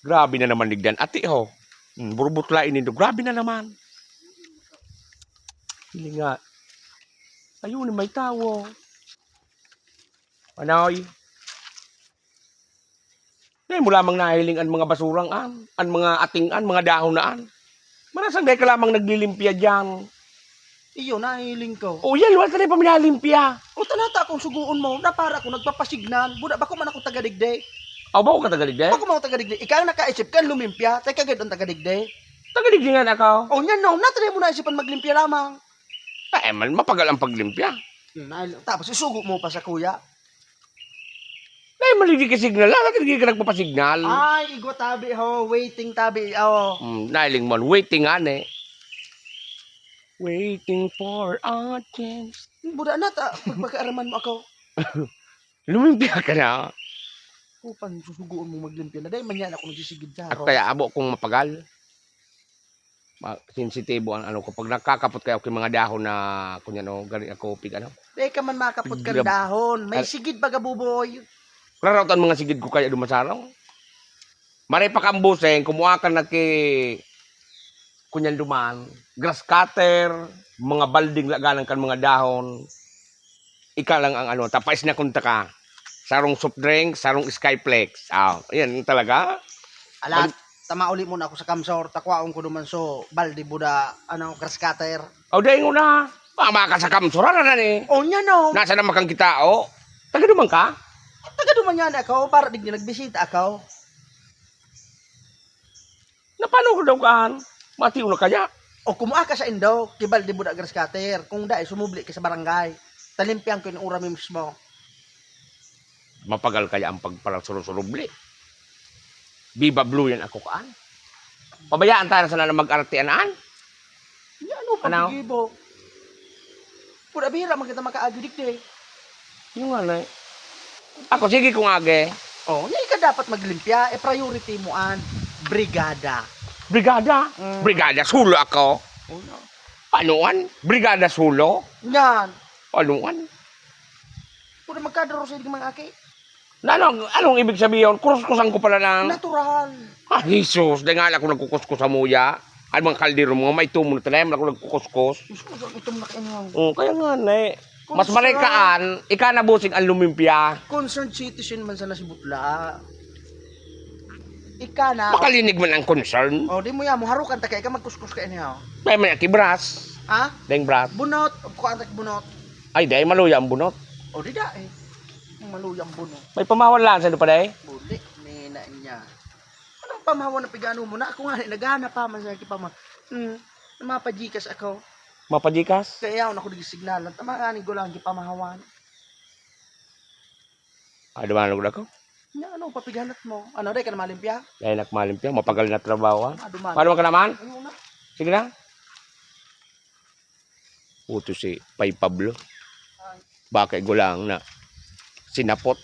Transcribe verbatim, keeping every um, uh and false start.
Grabe na naman digdan, ati, ho. Hmm, burbutla ini, do. Grabe na naman. Hiling nga. Ayun, may tawo. Manoy. Dai mo lamang nahiling an mga basurang an, an mga ating an, mga dahon na an. Marasang dai ka lamang naglilimpya diyan. Iyo, nahiling ko. O yan, wala ka na pa minalimpya. O, tanata akong sugoon mo, na para ako nagpapasignal. Buda, bako man ako taga digdi. Aw, bako ka taga digdi? Bako man ako taga digdi. Ikaw ang nakaisip ka, lumimpya. Tay kagad ang taga digdi. Taga digdi nga na ako. O, yan no, natry mo na isipan maglimpya lamang. Ay, man, mapagal ang paglimpya. Hmm, ay, tapos isugo mo pa sa kuya. Ay, maligi ka signal. Ala, lagi ka nagpapasignal. Ay, igwa tabi ho. Waiting tabi, oh. Hmm, nailing man. Waiting, ane. Waiting for a chance. Buda na ta, pagpakaaraman mo ako. Lumimpya ka na. Kupan, susugoon mo maglimpya na. Dahil man yan ako nagsisigid sa At araw. Kaya abo kung mapagal. Ma-, sensitibo ang ano ko. Pag nakakapot kayo, okay, mga dahon na, kunyan, oh, gani ako, pig, ano. Di ka man makapot kan Pig-, dahon. May ah, sigid baga, buboy. Rarautan mga sigid ko kaya dumasarong. Maray pa kambuseng, kumuha ka na ki-, kunyan duman, grass cutter, mga balding laganan kan mga dahon. Ika lang ang ano, tapais na kunta ka. Sarong soft drink, sarong Skyflakes. Ah, yan talaga. Alat, Bal- tama uli muna ako sa kamsor, takwaon ko naman so, balde buda, ano, grass cutter. Aw, dai nguna. Mama ka sa kamsor, ano na ni? Oh, niya no. Nasa naman kang kitao? Taga duman ka? Taga duman yan ako, para digdi nagbisita ako. Na paano ko daw kaan? Mati na kaya? O kumuha ka sa indo, kibal di buda grass cutter. Kung dai, sumubli ka sa barangay. Talimpihan ko yung uram mismo. Mapagal kaya ang pagparang surusurubli? Biba blue yan ako kaan. Pabayaan tayo na sana na mag-arte anaan. Yan o, Ano? Paggigibo. Pura bihira man kita makaagi digdi. Yung nga na eh. Ako, sige kung agi. Oh, hindi ka dapat maglimpya. Eh, priority mo an brigada. Brigada? Mm. Brigada, sulo ako. Oh, no. Panuan? Brigada sulo? Yan. Panuan? Pura magkadaro sa mga aki. Na, ano, anong ibig sabihin? Kuskusan ko pala ng Natural. Ah, Jesus, dahil nga ako nagkukuskus sa muya. Ang mga kaldero mo, may tumon na tayo, ako nagkukuskus. Kuskus, ang itom na kayo. Oh, kaya nga na eh. Mas Kuskus. Malay kaan, ika na busing ang lumimpya. Concerned citizen man sana si Butla. Ika na. Makalinig man ang concern. Oh, di mo yan, mo harukan ta kaya ka magkuskus ka ini, oh. May may kibras. Ha? Deng bras. Bunot, kuhaan ta bunot. Ay, dahil maluya ang bunot. O, di da eh. Ang maluyang bunot. May pamahawan lang sa lupa, day? Buli, may na niya. Anong pamahawan na pigano mo na? Ako nga, naghahanap pa man sa kipama. Hmm, mapajikas ako. Mapajikas? Kaya ako nakulig signalan. Tama nga ni gulang kipamahawan. Ah, dumanog na ako. Nya, ano, papiganat mo? Ano, day ka na malimpya? Dahil nak malimpya, mapagal na trabaho, ha? Ah, dumanog. Paano ka naman? Ayun na. Sige na. Uto si Pay Pablo. Baka igulang na sinapot.